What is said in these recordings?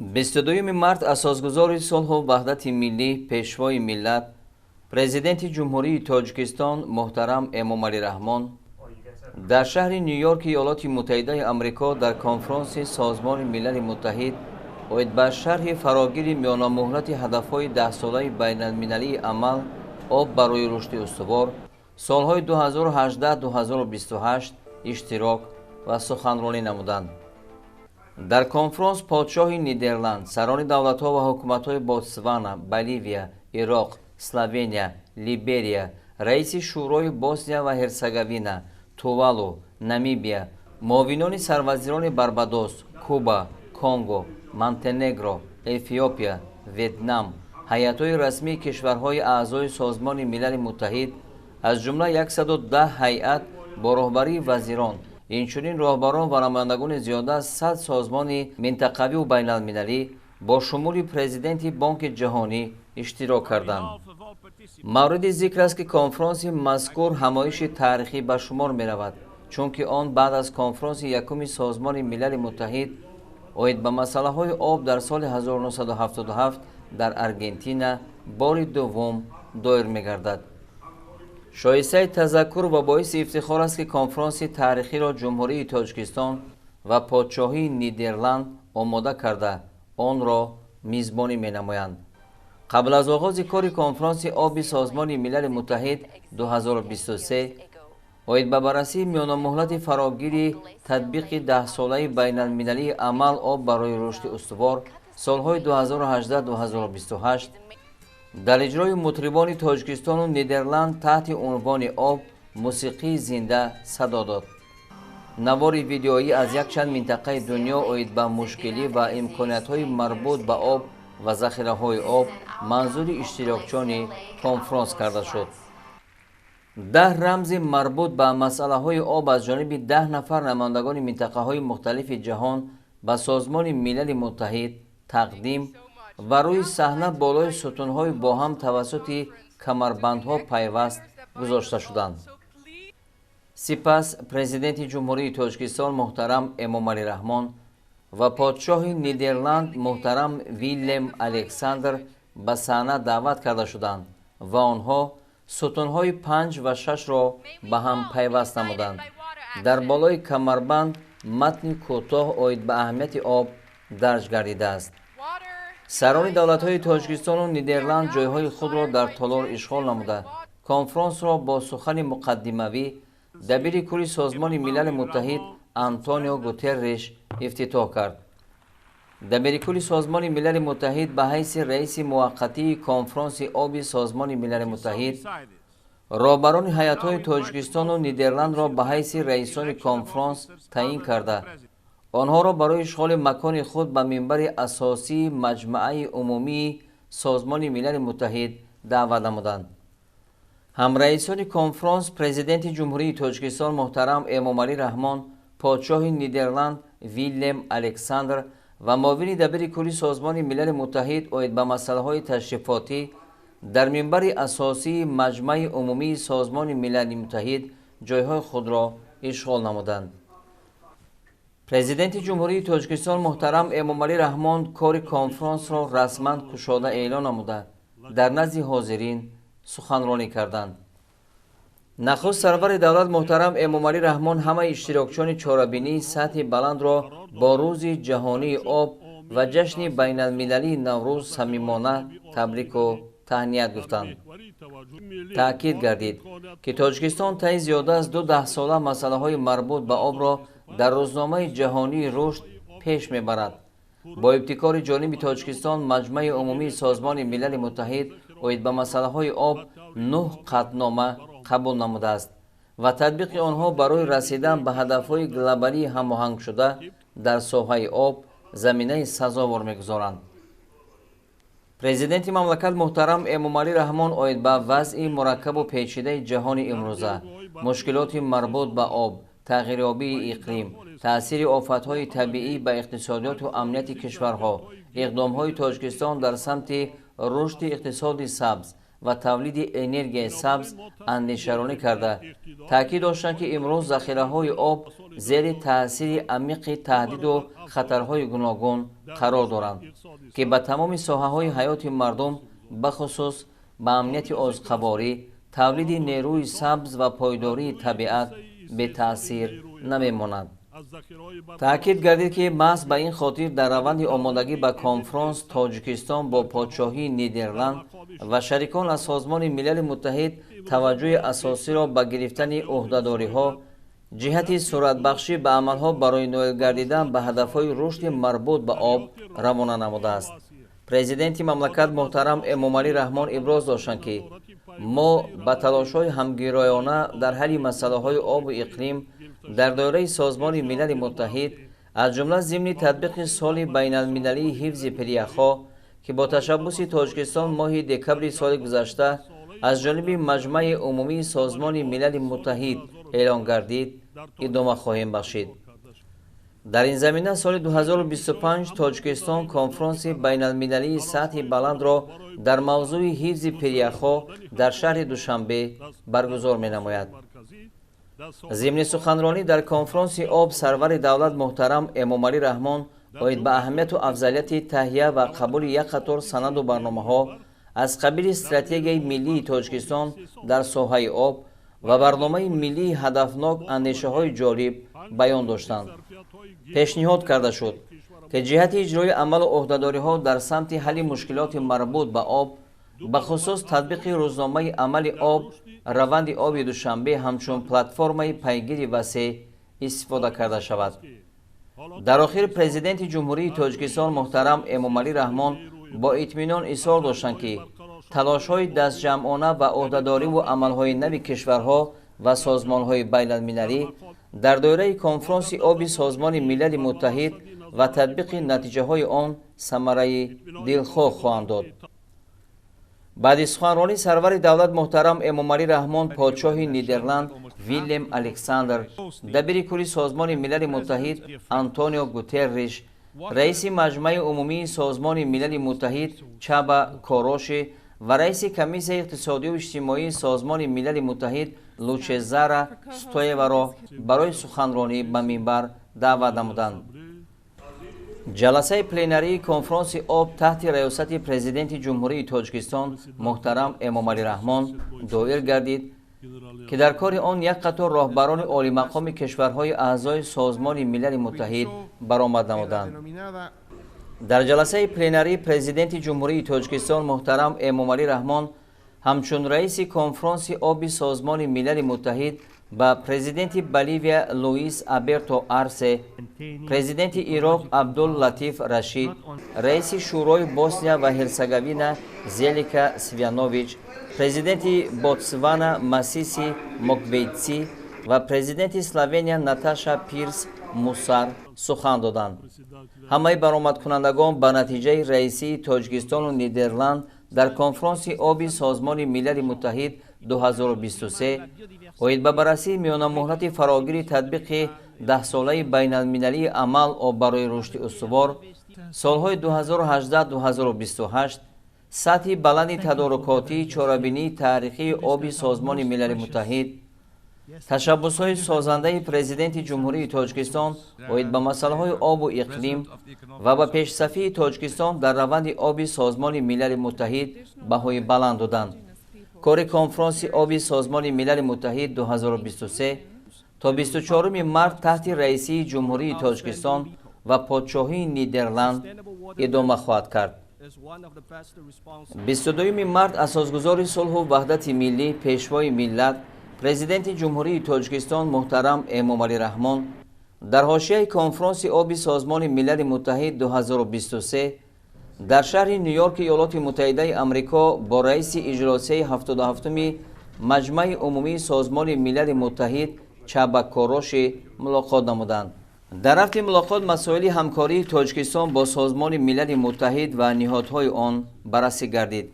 22 март асосгузори сулҳу ваҳдати миллӣ, пешвои миллат, президенти Ҷумҳурии Тоҷикистон муҳтарам Эмомалӣ Раҳмон дар шаҳри Ню-Йорки Иёлоти Муттаҳидаи Амрико дар конфронси Созмони Милали Муттаҳид оид ба шарҳи фарогири миёнамуҳлати ҳадафҳои даҳсолаи байналмилалии амал «Об барои рушди устувор» солҳои 2018-2028 иштирок ва суханронӣ намуданд. Дар конфронс подшоҳи Нидерланд, сарони давлатҳо ва ҳукуматҳои Ботсвана, Боливия, Ироқ, Словения, Либерия, раиси Шӯрои Босния ва Ҳерсеговина, Тувалу, Намибия, муовинони сарвазирони Барбадос, Куба, Конго, Монтенегро, Эфиопия, Ветнам, ҳайатҳои расмии кишварҳои аъзои Созмони Милали Муттаҳид, аз ҷумла 110 ҳайат бо роҳбарии вазирон, инчунин роҳбарон ва намояндагони зиёда аз 100 созмони минтақавиву байналмилалӣ бо шумули президенти Бонки Ҷаҳонӣ иштирок карданд. Мавриди зикр аст, ки конфронси мазкур ҳамоиши таърихӣ ба шумор меравад, чунки он баъд аз конфронси якуми Созмони Милали Муттаҳид оид ба масъалаҳои об дар соли 1977 дар Аргентина бори дуввум доир мегардад. Шоистаи тазаккур ва боиси ифтихор аст, ки конфронси таърихиро Ҷумҳурии Тоҷикистон ва Подшоҳии Нидерланд омода карда, онро мизбонӣ менамоянд. Қабл аз оғози кори конфронси оби Созмони Милали Муттаҳид 2023 оид ба баррасии миёнамуҳлати фарогири татбиқи даҳсолаи байналмилалии амал «Об барои рушди устувор» солҳои 2018-2028 дар иҷрои мутрибони Тоҷикистону Нидерланд таҳти унвони «Об» мусиқии зинда садо дод. Навори видеоӣ аз якчанд минтақаи дунё оид ба мушкилӣ ва имкониятҳои марбут ба об ва захираҳои об манзури иштирокчиёни конфронс карда шуд. 10 рамзи марбут ба масъалаҳои об аз ҷониби 10 нафар намояндагони минтақаҳои мухталифи ҷаҳон ба Созмони Милали Муттаҳид тақдим ва рӯи саҳна болои сутунҳои бо ҳам тавассути камарбандҳо пайваст гузошта шуданд. Сипас президенти Ҷумҳурии Тоҷикистон муҳтарам Эмомалӣ Раҳмон ва подшоҳи Нидерланд муҳтарам Виллем Александр ба саҳна даъват карда шуданд ва онҳо сутунҳои панҷ ва шашро ба ҳам пайваст намуданд. Дар болои камарбанд матни кӯтоҳ оид ба аҳамияти об дарҷ гардидааст. Сарони давлатҳои Тоҷикистону Нидерланд ҷойҳои худро дар толор ишғол намуда, конфронсро бо сухани муқаддимавӣ дабири кулли Созмони Милали Муттаҳид Антонио Гутерриш ифтитоҳ кард. Дабири кулли Созмони Милали Муттаҳид ба ҳайси раиси муваққатии конфронси оби Созмони Милали Муттаҳид роҳбарони ҳайатҳои Тоҷикистону Нидерландро ба ҳайси раисони конфронс таъин карда, онҳоро барои ишғоли макони худ ба минбари асосии Маҷмааи Умумии Созмони Милали Муттаҳид даъват намуданд. Ҳамраисони конфронс президенти Ҷумҳурии Тоҷикистон муҳтарам Эмомалӣ Раҳмон, подшоҳи Нидерланд Виллем Александр ва муовини дабири кулли Созмони Милали Муттаҳид оид ба масъалаҳои ташрифотӣ дар минбари асосии Маҷмаи Умумии Созмони Милали Муттаҳид ҷойҳои худро ишғол намуданд. Президенти Ҷумҳурии Тоҷикистон муҳтарам Эмомалӣ Раҳмон кори конфронсро расман кушода эълон намуда, дар назди ҳозирин суханронӣ карданд. Нахуст сарвари давлат муҳтарам Эмомалӣ Раҳмон ҳамаи иштирокчиёни чорабинии сатҳи баландро бо Рӯзи ҷаҳонии об ва ҷашни байналмилалии Наврӯз самимона табрику таҳният гуфтанд. Таъкид гардид, ки Тоҷикистон таи зиёда аз ду даҳсола масъалаҳои марбут ба обро дар рӯзномаи ҷаҳонии рушд пеш мебарад. Бо ибтикори ҷониби Тоҷикистон Маҷмаи Умумии Созмони Милали Муттаҳид оид ба масъалаҳои об нӯҳ қатънома қабул намудааст ва татбиқи онҳо барои расидан ба ҳадафҳои глобалии ҳамоҳангшуда дар соҳаи об заминаи сазовор мегузоранд. Президенти мамлакат муҳтарам Эмомалӣ Раҳмон оид ба вазъи мураккабу печидаи ҷаҳони имрӯза, мушкилоти марбут ба об, тағйирёбии иқлим, таъсири офатҳои табиӣ ба иқтисодиёту амнияти кишварҳо, иқдомҳои Тоҷикистон дар самти рушди иқтисоди сабз ва тавлиди энергияи сабз андешаронӣ карда, таъкид доштанд, ки имрӯз захираҳои об зери таъсири амиқи таҳдиду хатарҳои гуногун қарор доранд, ки ба тамоми соҳаҳои ҳаёти мардум, бахусус ба амнияти озуқаворӣ, тавлиди нерӯи сабз ва пойдории табиат бетаъсир намемонад. Таъкид гардид, ки маҳз ба ин хотир дар раванди омодагӣ ба конфронс Тоҷикистон бо подшоҳии Нидерланд ва шарикон аз Созмони Милали Муттаҳид таваҷҷӯҳи асосиро ба гирифтани ӯҳдадориҳо ҷиҳати суратбахшӣ ба амалҳо барои ноил гардидан ба ҳадафҳои рушди марбут ба об равона намудааст. Президенти мамлакат муҳтарам Эмомалӣ Раҳмон иброз доштанд, ки мо ба талошҳои ҳамгироёна дар ҳалли масъалаҳои обу иқлим дар доираи Созмони Милали Муттаҳид, аз ҷумла зимни татбиқи соли байналмилалии ҳифзи пиряхҳо, ки бо ташаббуси Тоҷикистон моҳи декабри соли гузашта аз ҷониби Маҷмаи Умумии Созмони Милали Муттаҳид эълон гардид, идома хоҳем бахшид. Дар ин замина соли 2025 Тоҷикистон конфронси байналмилалии сатҳи баландро дар мавзӯи ҳифзи пиряхҳо дар шаҳри Душанбе баргузор менамояд. Зимни суханронӣ дар конфронси об сарвари давлат муҳтарам Эмомалӣ Раҳмон оид ба аҳамияту афзалияти таҳия ва қабули як қатор санаду барномаҳо аз қабили Стратегияи миллии Тоҷикистон дар соҳаи об ва барномаи миллии ҳадафнок андешаҳои ҷолиб баён доштанд. Пешниҳод карда шуд, ки ҷиҳати иҷрои амалу ӯҳдадориҳо дар самти ҳалли мушкилоти марбут ба об, бахусус татбиқи рӯзномаи амали об, раванди оби Душанбе ҳамчун платформаи пайгири васеъ истифода карда шавад. Дар охир Президенти Ҷумҳурии Тоҷикистон муҳтарам Эмомалӣ Раҳмон бо итминон изҳор доштанд, ки талошҳои дастҷамъона ва ӯҳдадориву амалҳои нави кишварҳо ва созмонҳои байналмилалӣ дар доираи конфронси оби Созмони Милали Муттаҳид ва татбиқи натиҷаҳои он самараи дилхоҳ хоҳанд дод. Баъди суханронӣ сарвари давлат муҳтарам Эмомалӣ Раҳмон подшоҳи Нидерланд Виллем Александр, дабири кулли Созмони Милали Муттаҳид Антонио Гутерриш, раиси Маҷмаи Умумии Созмони Милали Муттаҳид Чаба Короши ва раиси Комиссияи иқтисодию иҷтимоии Созмони Милали Муттаҳид Лучезара Стоеваро барои суханронӣ ба минбар даъват намуданд. Ҷаласаи пленарии конфронси об таҳти раёсати Президенти Ҷумҳурии Тоҷикистон муҳтарам Эмомалӣ Раҳмон доир гардид, ки дар кори он як қатор роҳбарони олимақоми кишварҳои аъзои Созмони Милали Муттаҳид баромад намуданд. Дар ҷаласаи пленарӣ Президенти Ҷумҳурии Тоҷикистон муҳтарам Эмомалӣ Раҳмон ҳамчун раиси конфронси оби Созмони Милали Муттаҳид ба президенти Боливия Луис Аберто Арсе, президенти Ироқ Абдул Латиф Рашид, раиси Шӯрои Босния ва Ҳерсеговина Зелика Свянович, президенти Ботсвана Масиси Мокбейтси ва президенти Словения Наташа Пирс Мусар сухан доданд. Ҳамаи баромадкунандагон ба натиҷаи раисии Тоҷикистону Нидерланд дар конфронси оби Созмони Милали Муттаҳид 2023 оид ба баррасии миёнамуҳлати фарогири татбиқи даҳсолаи байналмилалии амал об барои рушди устувор солҳои 2018-2028, сатҳи баланди тадорукотии чорабинии таърихии оби Созмони Милали Муттаҳид, ташаббусҳои созандаи Президенти Ҷумҳурии Тоҷикистон оид ба масъалаҳои обу иқлим ва ба пешсафии Тоҷикистон дар раванди оби Созмони Милали Муттаҳид баҳои баланд доданд. Кори конфронси оби Созмони Милали Муттаҳид 2023 то 24 март таҳти раисии Ҷумҳурии Тоҷикистон ва подшоҳии Нидерланд идома хоҳад кард. 22 март асосгузори сулҳу ваҳдати миллӣ, пешвои миллат, Президенти Ҷумҳурии Тоҷикистон муҳтарам Эмомалӣ Раҳмон дар ҳошияи конфронси оби Созмони Милали Муттаҳид 2023 дар шаҳри Ню-Йорки Иёлоти Муттаҳидаи Амрико бо раиси иҷлосияи 77-ми Маҷмаи Умумии Созмони Милали Муттаҳид Чаба Короши мулоқот намуданд. Дар рафти мулоқот масоили ҳамкории Тоҷикистон бо Созмони Милали Муттаҳид ва ниҳодҳои он баррасӣ гардид.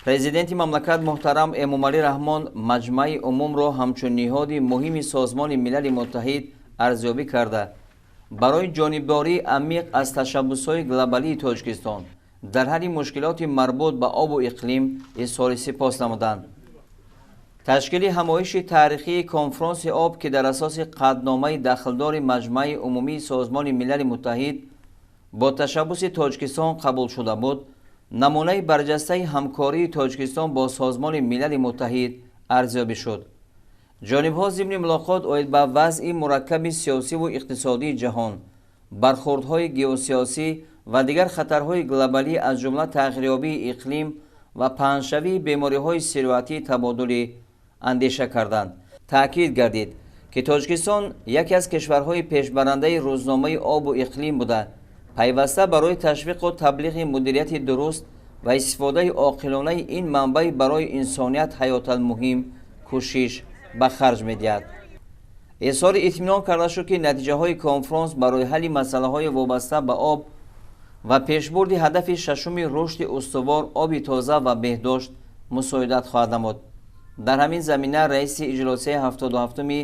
Президенти мамлакат муҳтарам Эмомалӣ Раҳмон Маҷмаи Умумро ҳамчун ниҳоди муҳими Созмони Милали Муттаҳид арзёбӣ карда, барои ҷонибдории амиқ аз ташаббусҳои глобалии Тоҷикистон Дар ҳалли мушкилоти марбут ба обу иқлим изҳори сипос намуданд. Ташкили ҳамоиши таърихии конфронси об, ки дар асоси қатъномаи дахлдори Маҷмааи Умумии Созмони Милали Муттаҳид бо ташаббуси Тоҷикистон қабул шуда буд, намунаи барҷастаи ҳамкории Тоҷикистон бо Созмони Милали Муттаҳид арзёбӣ шуд. Ҷонибҳо зимни мулоқот оид ба вазъи мураккаби сиёсиву иқтисодии ҷаҳон, бархӯрдҳои геосиёсӣ ва дигар хатарҳои глобалӣ, аз ҷумла тағйирёбии иқлим ва паҳншавии бемориҳои сироятӣ табодули андеша карданд. Таъкид гардид, ки Тоҷикистон яке аз кишварҳои пешбарандаи рӯзномаи обу иқлим буда, пайваста барои ташвиқу таблиғи мудирияти дуруст ва истифодаи оқилонаи ин манбаъ барои инсоният ҳаётан муҳим кӯшиш ба харҷ медиҳад. Изҳори итминон карда шуд, ки натиҷаҳои конфронс барои ҳалли масъалаҳои вобаста ба об ва пешбурди ҳадафи шашуми рушди устувор оби тоза ва беҳдошт мусоидат хоҳад намуд. Дар ҳамин замина раиси иҷлосияи 77-уми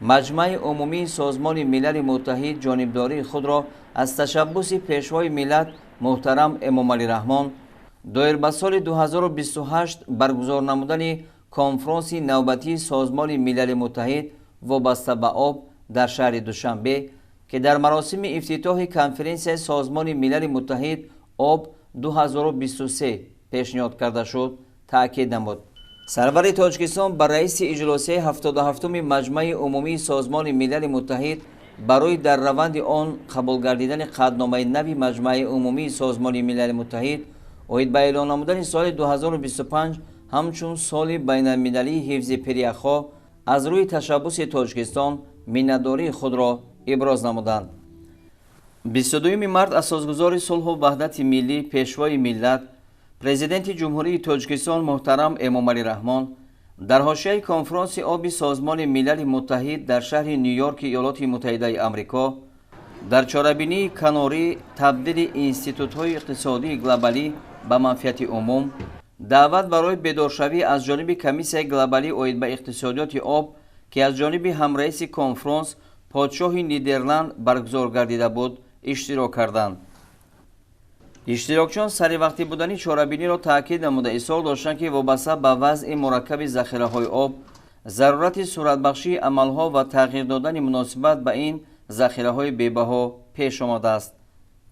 Маҷмааи Умумии Созмони Милали Муттаҳид ҷонибдории худро аз ташаббуси Пешвои миллат муҳтарам Эмомалӣ Раҳмон доир ба соли 2028 баргузор намудани конфронси навбатии Созмони Милали Муттаҳид вобаста ба об дар шаҳри Душанбе, ки дар маросими ифтитоҳи конференсияи Созмони Милали Муттаҳид об 2023 пешниҳод карда шуд, таъкид намуд. Сарвари Тоҷикистон ба раиси иҷлосияи 77-уми Маҷмааи Умумии Созмони Милали Муттаҳид барои дар раванди он қабул гардидани қатъномаи нави Маҷмааи Умумии Созмони Милали Муттаҳид оид ба эълон намудани соли 2025 ҳамчун соли байналмилалии ҳифзи пиряхҳо аз рӯи ташаббуси Тоҷикистон миннатдории худро иброз намуданд. 22 март асосгузори сулҳу ваҳдати миллӣ, Пешвои миллат, Президенти Ҷумҳурии Тоҷикистон муҳтарам Эмомалӣ Раҳмон дар ҳошияи конфронси оби Созмони Милали Муттаҳид дар шаҳри Ню-Йорки Иёлоти Муттаҳидаи Амрико дар чорабинии канорӣ табдили институтҳои иқтисодии глобалӣ ба манфиати умум, даъват барои бедоршавӣ аз ҷониби Комиссияи глобалӣ оид ба иқтисодиёти об, ки аз ҷониби ҳамраиси конфронс подшоҳи Нидерланд баргузор гардида буд, иштирок карданд. Иштирокчиён саривақтӣ будани чорабиниро таъкид намуда изҳор доштанд, ки вобаста ба вазъи мураккаби захираҳои об, зарурати суратбахшии амалҳо ва тағйир додани муносибат ба ин захираҳои бебаҳо пеш омадааст.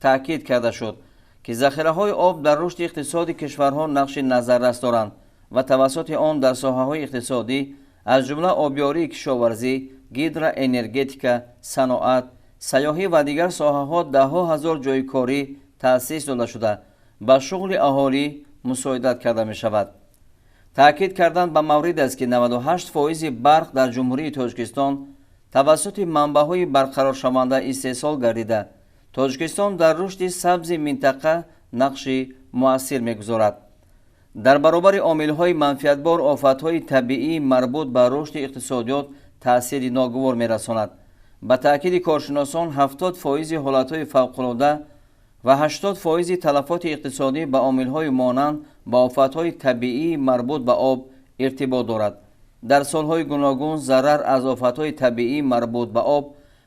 Таъкид карда шуд, ки захираҳои об дар рушди иқтисоди кишварҳо нақши назаррас доранд ва тавассути он дар соҳаҳои иқтисодӣ, аз ҷумла обёрии кишоварзӣ, гидроэнергетика, саноат, сайёҳӣ ва дигар соҳаҳо даҳҳо ҳазор ҷойи корӣ таъсис дода шуда, ба шуғли аҳолӣ мусоидат карда мешавад. Таъкид кардан ба маврид аст, ки 98% барқ дар Ҷумҳурии Тоҷикистон тавассути манбаъҳои барқароршаванда истеҳсол гардида, Тоҷикистон дар рушди сабзи минтақа нақши муассир мегузорад. Дар баробари омилҳои манфиатбор офатҳои табиӣ марбут ба рушди иқтисодиёт таъсири ногувор мерасонад. Ба таъкиди коршиносон, 70% ҳолатҳои фавқулода ва 80% талафоти иқтисодӣ ба омилҳои монанд ба офатҳои табиӣ марбут ба об иртибот дорад. Дар солҳои гуногун зарар аз офатҳои табиӣ марбут ба об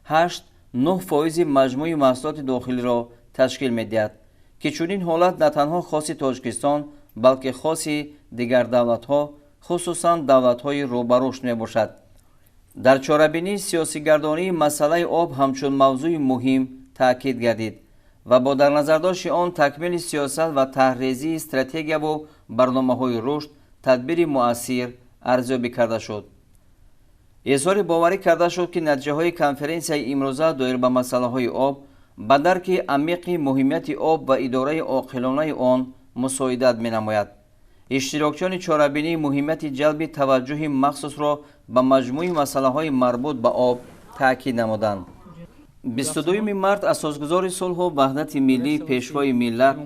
8-9% маҷмӯи маҳсулоти дохилиро ташкил медиҳад, ки чунин ҳолат на танҳо хоси Тоҷикистон, балки хоси дигар давлатҳо, хусусан давлатҳои рӯбарушд мебошад. Дар чорабинии сиёсигардонии масъалаи об ҳамчун мавзӯи муҳим таъкид гардид ва бо дар назардошти он такмили сиёсат ва таҳрезии стратегияву барномаҳои рушд тадбири муассир арзёбӣ карда шуд. Изҳори боварӣ карда шуд, ки натиҷаҳои конференсияи имрӯза доир ба масъалаҳои об ба дарки амиқи муҳимияти об ва идораи оқилонаи он мусоидат менамояд. Иштирокчиёни чорабинӣ муҳимияти ҷалби таваҷҷӯҳи махсусро ба маҷмӯи масъалаҳои марбут ба об таъкид намуданд. 22 март асосгузори сулҳу ваҳдати миллӣ, Пешвои миллат,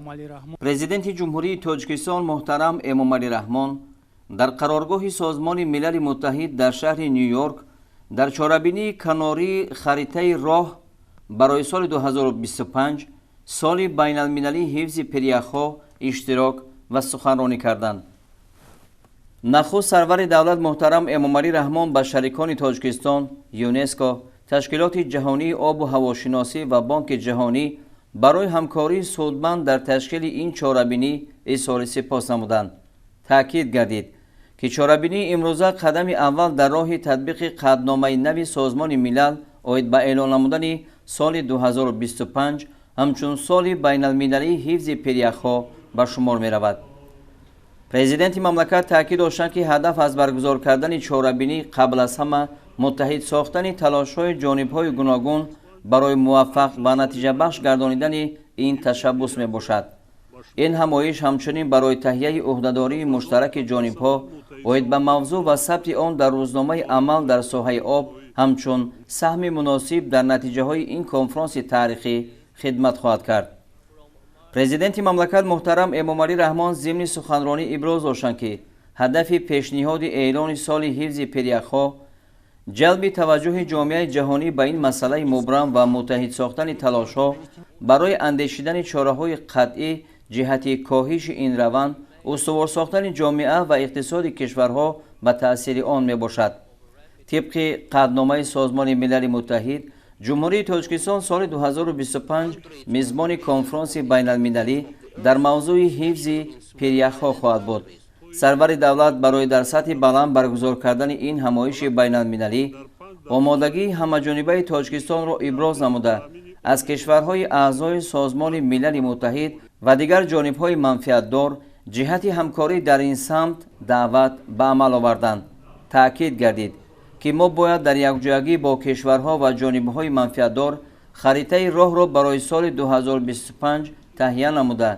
Президенти Ҷумҳурии Тоҷикистон муҳтарам Эмомалӣ Раҳмон дар қароргоҳи Созмони Милали Муттаҳид дар шаҳри Ню-Йорк дар чорабинии канории харитаи роҳ барои соли 2025 соли байналмилалии ҳифзи пиряхҳо иштирок ва суханронӣ карданд. Нахуст сарвари давлат муҳтарам Эмомалӣ Раҳмон ба шарикони Тоҷикистон, ЮНЕСКО, Ташкилоти ҷаҳонии обу ҳавошиносӣ ва Бонки ҷаҳонӣ барои ҳамкории судманд дар ташкили ин чорабинӣ изҳори сипос намуданд. Таъкид гардид, ки чорабинии имрӯза қадами аввал дар роҳи татбиқи қатъномаи нави Созмони Милал оид ба эълон намудани соли 2025 ҳамчун соли байналмилалии ҳифзи пиряхҳо ба шумор меравад. Президенти мамлакат таъкид доштанд, ки ҳадаф аз баргузор кардани чорабинӣ қабл аз ҳама муттаҳид сохтани талошҳои ҷонибҳои гуногун барои муваффақ ва натиҷабахш гардонидани ин ташаббус мебошад. Ин ҳамоиш ҳамчунин барои таҳияи ӯҳдадории муштараки ҷонибҳо оид ба мавзӯъ ва сабти он дар рӯзномаи амал дар соҳаи об ҳамчун саҳми муносиб дар натиҷаҳои ин конфронси таърихӣ хидмат хоҳад кард. Президенти мамлакат муҳтарам Эмомалӣ Раҳмон зимни суханронӣ иброз доштанд, ки ҳадафи пешниҳоди эълони соли ҳифзи пиряхҳо ҷалби таваҷҷӯҳи ҷомеаи ҷаҳонӣ ба ин масъалаи мубрам ва муттаҳид сохтани талошҳо барои андешидани чораҳои қатъӣ ҷиҳати коҳиши ин раванд, устувор сохтани ҷомеа ва иқтисоди кишварҳо ба таъсири он мебошад. Тибқи қатъномаи Созмони Милали Муттаҳид, Ҷумҳурии Тоҷикистон соли 2025 мизбони конфронси байналмилалӣ дар мавзӯи ҳифзи пиряхҳо хоҳад буд. Сарвари давлат барои дар сатҳи баланд баргузор кардани ин ҳамоиши байналмилалӣ омодагии ҳамаҷонибаи Тоҷикистонро иброз намуда, аз кишварҳои аъзои Созмони Милали Муттаҳид ва дигар ҷонибҳои манфиатдор ҷиҳати ҳамкорӣ дар ин самт даъват ба амал оварданд. Таъкид гардид, ки мо бояд дар якҷоягӣ бо кишварҳо ва ҷонибҳои манфиатдор харитаи роҳро барои соли 2025 таҳия намуда,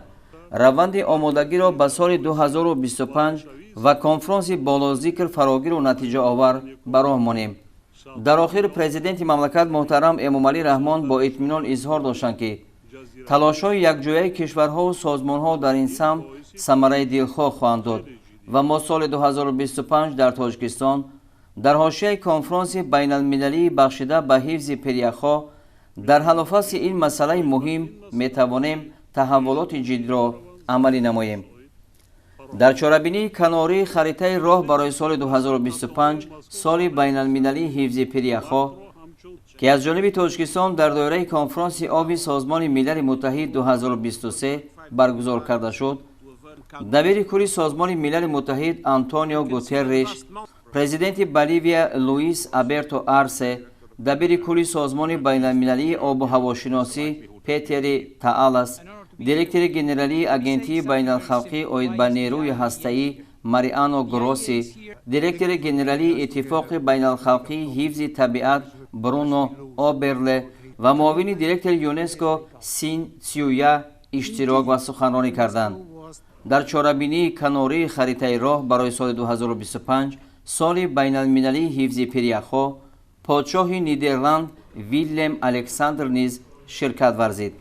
раванди омодагиро ба соли 2025 ва конфронси болозикр фарогиру натиҷаовар ба роҳ монем. Дар охир президенти мамлакат муҳтарам Эмомалӣ Раҳмон бо итминон изҳор доштанд, ки талошҳои якҷояи кишварҳову созмонҳо дар ин самт самараи дилхоҳ хоҳанд дод ва мо соли 2025 дар Тоҷикистон дар ҳошияи конфронси байналмилалии бахшида ба ҳифзи пиряхҳо дар ҳаллуфасли ин масъалаи муҳим метавонем таҳаввулоти ҷиддиро амалӣ намоем. Дар чорабинии канории харитаи роҳ барои соли 2025 соли байналмилалии ҳифзи пиряхҳо, ки аз ҷониби Тоҷикистон дар доираи конфронси оби Созмони Милали Муттаҳид 2023 баргузор карда шуд, дабири кулли Созмони Милали Муттаҳид Антонио Гутерриш, президенти Боливия Луис Аберто Арсе, дабири кулли Созмони байналмилалии обу ҳавошиносӣ Петери Таалас, директори генералии Агентии байналхалқӣ оид ба нерӯи ҳастаӣ Мариано Гросси, директори генералии Иттифоқи байналхалқии ҳифзи табиат Бруно Оберле ва муовини директори ЮНЕСКО Син Цюя иштирок ва суханронӣ карданд. Дар чорабинии канории харитаи роҳ барои соли 2025 соли байналмилалии ҳифзи пиряхҳо подшоҳи Нидерланд Виллем Александр низ ширкат варзид.